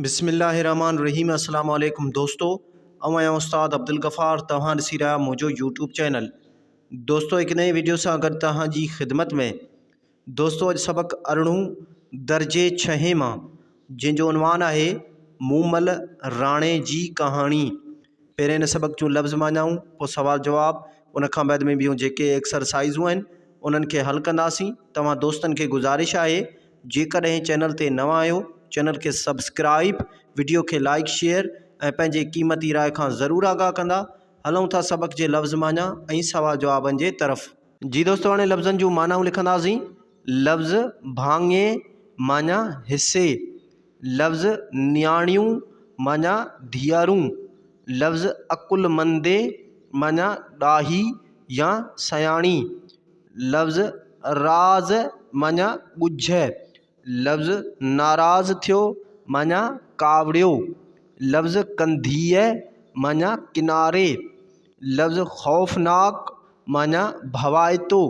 بسم الله الرحمن الرحيم السلام عليڪم دوستو آئون آهيان استاد عبدالغفار توهان ڏسي رهيا منهنجو يوٽيوب چينل دوستو هڪ نئين ويڊيو سان گڏ توهان جي خدمت ۾ دوستو اڄ سبق ارڙهون درجي ڇهين مان جنهن جو عنوان آهي مومل راڻي جي ڪهاڻي پهرين هن سبق جون لفظ معنائون پوء سوال جواب ان کان بعد ۾ ٻيون جيڪي ايڪسرسائزون آهن انهن کي حل ڪنداسين توهان دوستن کي گذارش آهي جيڪڏهن چينل تي نوان آهيو چينل کي سبسڪرائب وڊيو کي لائيڪ شيئر ۽ پنهنجي قيمتي راء کان ضرور آگاهه ڪندا هلون ٿا سبق جي لفظ معنيٰ ۽ سوال جوابن جي طرف. جي دوستو هاڻي لفظن جون معنائون لکنداسين لفظ ڀاڱي معنيٰ حصي لفظ نياڻيون معنيٰ ڌيئرون، لفظ عقلمندي معنيٰ ڏاهي يا سياڻي، لفظ راز معنيٰ ڳجهه، لفظ ناراض ٿيو معنيٰ ڪاوڙيو، لفظ ڪنڌيء معنيٰ ڪناري، لفظ خوفناڪ معنيٰ ڀوائتو،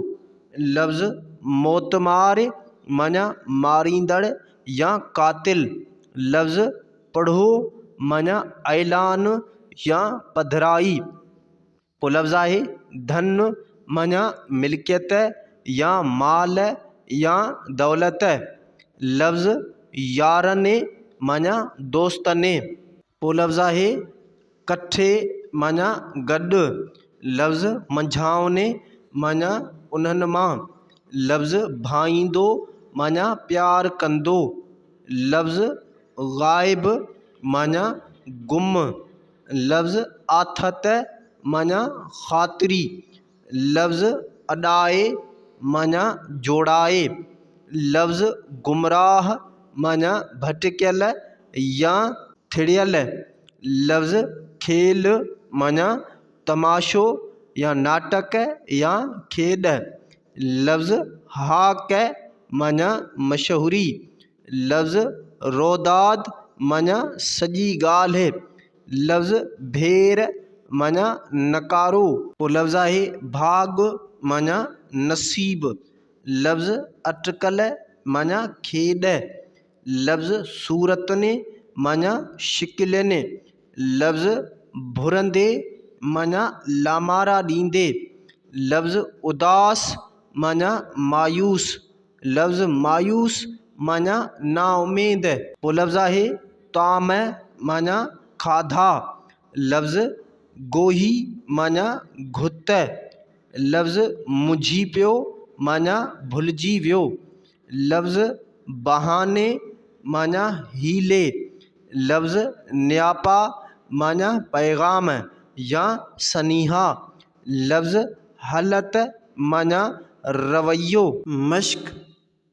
لفظ موتمار معنيٰ ماريندڙ يا قاتل، لفظ پڙهو معنيٰ اعلان يا پڌرائي. پوء لفظ آهي ڌن معنيٰ ملڪيت يا مال يا دولت. لفظ يارن معنيٰ دوستن. پوء لفظ آهي ڪٺي معنيٰ گڏ، لفظ منجهائن معنيٰ انهن مان، لفظ ڀائيندو معنيٰ پيار ڪندو، لفظ غائب معنيٰ گم، لفظ آٿت معنيٰ خاطري، لفظ اڏائي معنيٰ جوڙائي، لفظ گمراهه معنيٰ ڀٽڪيل يا ٿڙيل، لفظ کيل معنيٰ تماشو يا ناٽڪ يا کيڏ، لفظ هاڪ معنيٰ مشهوري، لفظ روداد معنيٰ سڄي ڳالهه، لفظ ڀير معنيٰ نقارو. پوء لفظ آهي ڀاڳ معنيٰ نصيب، لفظ اٽڪل معنيٰ کيڏ، لفظ صورتن معنيٰ شڪلين، لفظ ڀرندي معنيٰ لامارا ڏيندي، لفظ اداس معنيٰ مايوس، لفظ مايوس معنيٰ نااميد. پوء لفظ آهي طعام معنيٰ کاڌا. لفظ گوهي معنيٰ گهت. لفظ منجهي پيو معنيٰ ڀلجي ويو. لفظ بهاني معنيٰ حيلي. لفظ نياپا معنيٰ پيغام يا سنيها. لفظ هلت معنيٰ رويو. مشق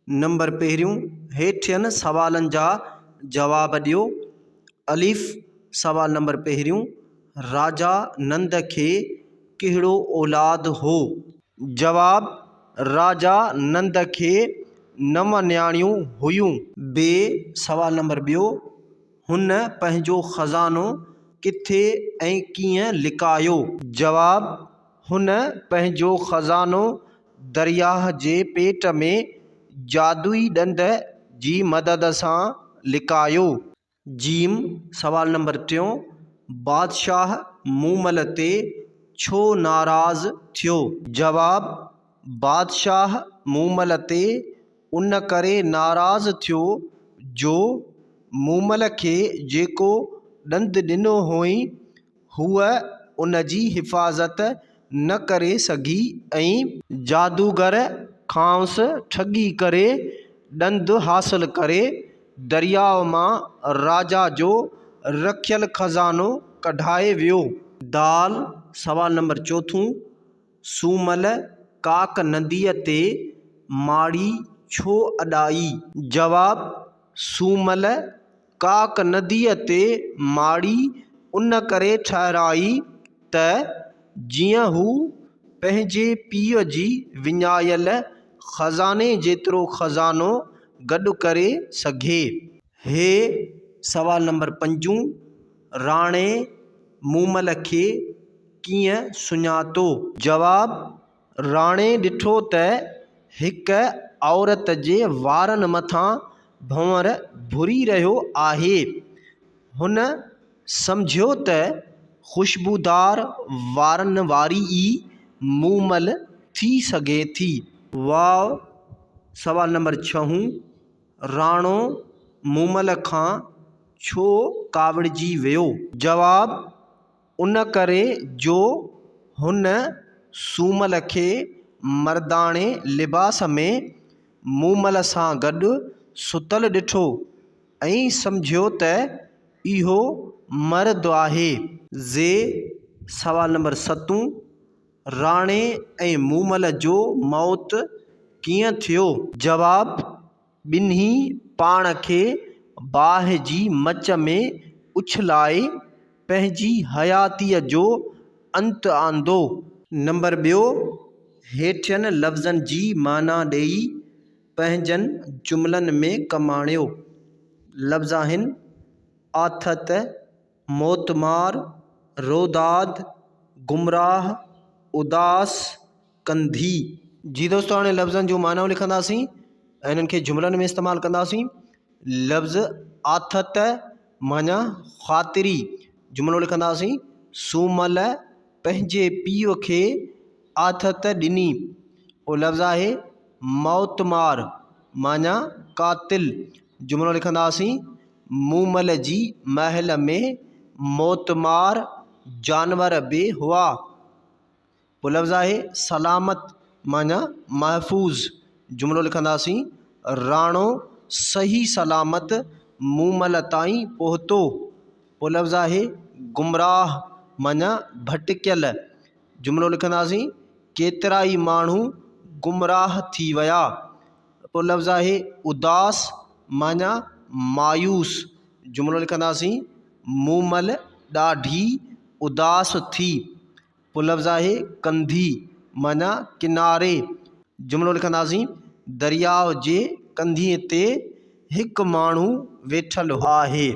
نمبر پهريون، هيٺين سوالن جا جواب ڏيو. الف، سوال نمبر پهريون، راجا نند کي ڪهڙو اولاد هو؟ جواب، راجا نند کي نو نياڻيون هيون. ب، سوال نمبر ٻيو، هن پنهنجو خزانو ڪٿي ۽ ڪيئن لڪايو؟ جواب، هن پنهنجو خزانو درياهه جي پيٽ ۾ جادوئي ڏند جي مدد سان لڪايو. جيم، سوال نمبر ٽيون، بادشاهه مومل تي ڇو ناراض ٿيو؟ جواب، بادشاهه مومل تي ان ڪري ناراض ٿيو جو مومل کي جيڪو ڏند ڏنو هئائين، هوء ان جي حفاظت نه ڪري سگهي ۽. جادوگر کانئس ٺڳي ڪري ڏند حاصل ڪري درياء مان راجا جو رکيل خزانو ڪڍائي ويو. دال، سوال نمبر چوٿون، سومل ڪاڪ نديء تي ماڙي ڇو اڏائي؟ جواب، سومل ڪاڪ نديء تي ماڙي ان ڪري ٺهرائي ته جيئن هو پنهنجي پيء جي وڃايل خزاني جيترو خزانو گڏ ڪري سگهي. هي سوال نمبر پنجون، راڻي مومل کي ڪيئن سڃاتو؟ جواب، راڻي ڏٺو ته هڪ عورت جي وارن مٿان ڀنور ڀري رهيو آهي. هن سمجهيو ته خوشبودار وارن واري ئي مومل ٿي سگهي ٿي. واء سوال نمبر ڇهون، راڻو مومل کان ڇو ڪاوڙجي ويو؟ جواب، ان ڪري جو هن سومل کي مرداڻي لباس ۾ مومل سان گڏ ستل ڏٺو ۽ سمجهيو ته اهو مرد آهي. زي، سوال نمبر ستون، راڻي ۽ مومل جو موت ڪيئن ٿيو؟ جواب، ٻنهي پاڻ کي باهه جي مچ ۾ اڇلائي پنهنجي حياتيء جو انت آندو. نمبر ٻيو، هيٺين لفظن جي معنيٰ ڏيئي پنهنجن جملن ۾ ڪم آڻيو. لفظ آهن، آٿت، موتمار، روداد، گمراهه، اداس، ڪنڌي. جي دوستو هاڻي لفظن جون معنائون لکنداسين ۽ انهن کي جملن ۾ استعمال ڪنداسين. لفظ آٿت معنيٰ خاطري، جملو لکنداسين، سومل پنهنجي پيء کي آٿت ڏني. پوء لفظ آهي موتمار معنيٰ قاتل، جملو لکنداسين، مومل جي محل ۾ موتمار جانور به هئا. پوء لفظ آهي سلامت معنيٰ محفوظ، جملو لکنداسين، راڻو صحيح سلامت مومل تائين پهتو. پوء لفظ آهي گمراهه معنيٰ ڀٽڪيل، جملو لکنداسين، ڪيترائي ماڻهو گمراهه ٿي ويا. پوء لفظ آهي اداس معنيٰ مايوس، جملو لکنداسين، مومل ڏاڍي اداس ٿي. پوء لفظ آهي ڪنڌي معنيٰ ڪناري، جملو لکنداسين، درياء جي ڪنڌيء تي هڪ ماڻهو ويٺل آهي.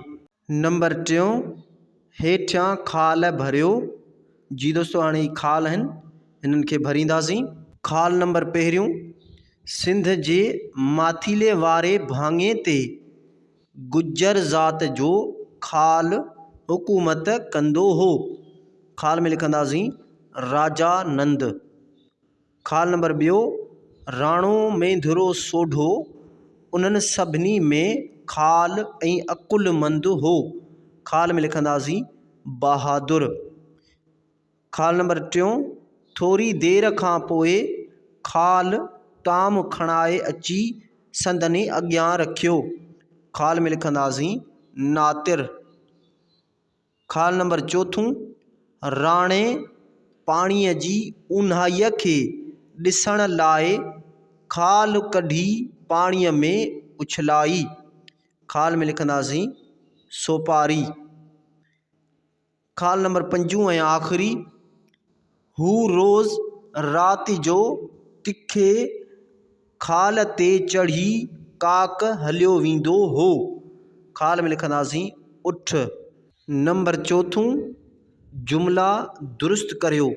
نمبر ٽيون، هيٺيان خال ڀريو. جي دوستو هاڻي هي خال آهن هنن کي ڀرينداسين. خال نمبر پهريون، سنڌ جي ماٿيلي واري ڀاڱي تي گجر ذات جو خال حڪومت ڪندو هو. خال ۾ لکنداسين راجا نند. خال نمبر ٻيو، راڻو مينڌرو سوڍو انهن سڀني ۾ خال ۽ عقلمند هو. خال ۾ لکنداسين بهادر. خال نمبر ٽيون، ٿوري دير کان پوء خال طعام کڻائي اچي سندن اڳيان رکيو. خال ۾ لکنداسين ناتر. خال نمبر چوٿون، راڻي پاڻيء جي اونهائيء کي ڏسڻ لاء خال ڪڍي پاڻيء ۾ اڇلائي. خال ۾ لکنداسين سوپاري. خال نمبر پنجون ۽ آخري، هو روز رات جو تکي خال تي چڙهي ڪاڪ هليو ويندو هو. خال ۾ لکنداسين اٺ. نمبر چوٿون جملا درست ڪريو.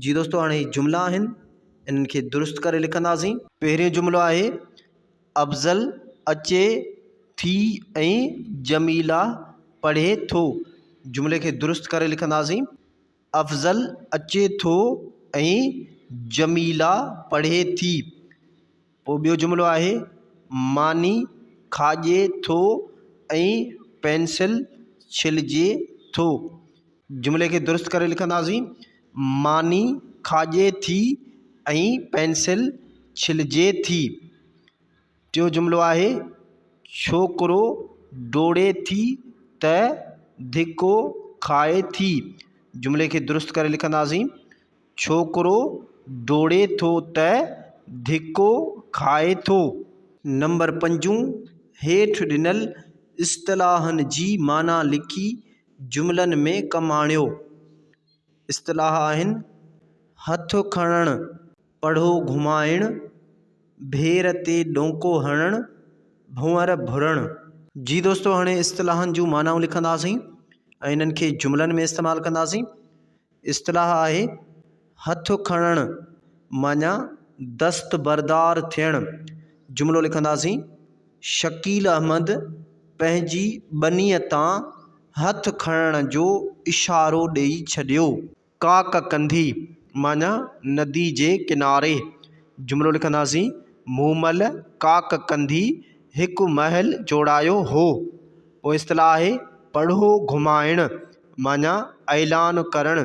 جي دوستو هاڻي هي جملا آهن انهن کي درست ڪري لکنداسين. پهريون جملو آهي افضل اچي ٿي ۽ جميلا پڙهي ٿو. جملي کي درست ڪري لکنداسين. افضل اچي ٿو ۽ جميلا پڙهي ٿي. پوء ٻيو جملو آهي، ماني کاڄي ٿو ۽ پينسل ڇلجي ٿو. جملي کي درست ڪري لکنداسين، ماني کاڄي ٿي ۽ پينسل ڇلجي ٿي. ٽيون جملو آهي، ڇوڪرو ڊوڙي ٿي ته ڌڪو کائي ٿي. جملي کي درست ڪري لکنداسين، ڇوڪرو ڊوڙي ٿو ته ڌڪو کائي ٿو. نمبر پنجون، هيٺ ڏنل اصطلاحن جي معنيٰ لکي جملن ۾ ڪم آڻيو. اصطلاح آهن، هٿ کڻڻ، پڙهو گهمائڻ، ڀير تي ڏونڪو هڻڻ، ڀونئر ڀرڻ. جي دوستو هاڻي اصطلاحن جون معنائون لکنداسين ۽ انهن کي جملن ۾ استعمال ڪنداسين. اصطلاح آهي هٿ کڻڻ معنيٰ دستبردار ٿيڻ. جملو لکنداسين، شڪيل احمد پنهنجي ٻنيء تان هٿ کڻڻ جو اشارو ڏيئي ڇڏيو. ڪاڪ ڪنڌي معنيٰ ندي جي ڪناري. جملو لکنداسين، مومل ڪاڪ ڪنڌي هڪ محل جوڙايو هو. پوء اصطلاح آهي پڙهو گهمائڻ معنيٰ اعلان ڪرڻ.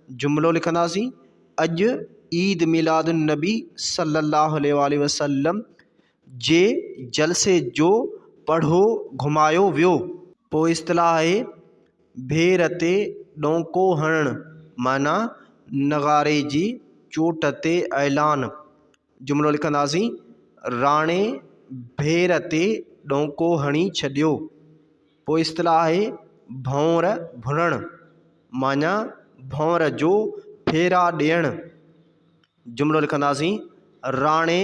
جملو لکنداسين، اڄ عيد ميلاد النبي صلي الله عليه واٰله وسلم جي جلسي جو پڙهو گهمايو ويو. پوء اصطلاح آهي ڀير تي ڏونڪو هڻڻ معنيٰ نغاري جي چوٽ تي اعلان. جملو لکنداسين، راڻي ڀير تي ڏونڪو هڻي ڇڏيو. پوء اصطلاح آهي ڀؤنر ڀرڻ معنيٰ ڀؤنر جو ڦيرا ڏيڻ. جملو لکنداسين، راڻي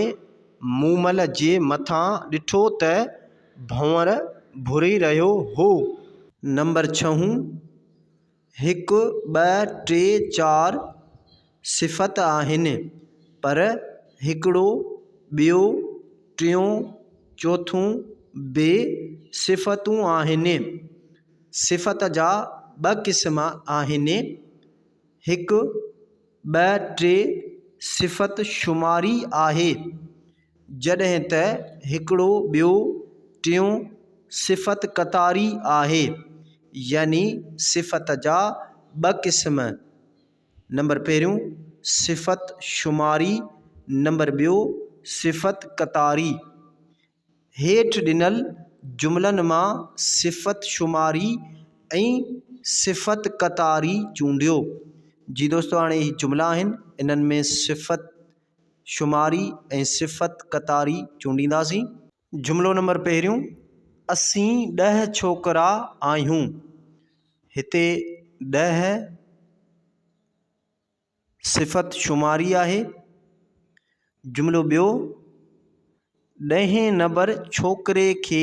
مومل جي مٿان ڏٺو ته ڀؤنر ڀري رهيو هو. نمبر ڇهون، هڪ، ٻه، ٽي، چار صفت آهن، پر هڪڙو، ٻيو، ٽيون، چوٿون به صفتون آهن. صفت جا ٻه قسم آهن، هڪ، ٻه، ٽي صفت شماري آهي، جڏهن ته هڪڙو، ٻيو، ٽيون صفت قطاري آهي، يعني صفت جا ٻه قسم، نمبر پهريون صفت شماري، نمبر ٻيو صفت قطاري. هيٺ ڏنل جملن مان صفت شماري ۽ صفت قطاري چونڊيو. جي دوستو هاڻي هي جملا آهن انهن ۾ صفت شماري ۽ صفت قطاري چونڊينداسين. جملو نمبر پهريون، اسين ڏهه ڇوڪرا آهيون. هتي ڏهه صفت شماري آهي. جملو ٻيو، ڏهين نمبر ڇوڪري کي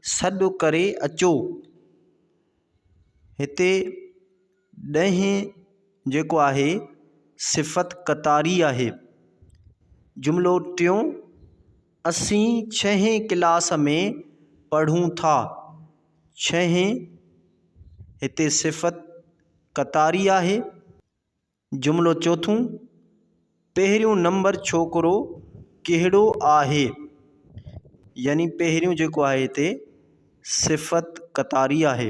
سڏ ڪري اچو. هتي ڏهين جيڪو آهي صفت قطاري آهي. جملو ٽيون، اسين ڇهين ڪلاس ۾ پڙهون ٿا. ڇهين هتي صفت قطاري آهي. جملو چوٿون، پهريون نمبر ڇوڪرو ڪهڙو آهي؟ يعني پهريون جيڪو آهي هتي صفت قطاري آهي.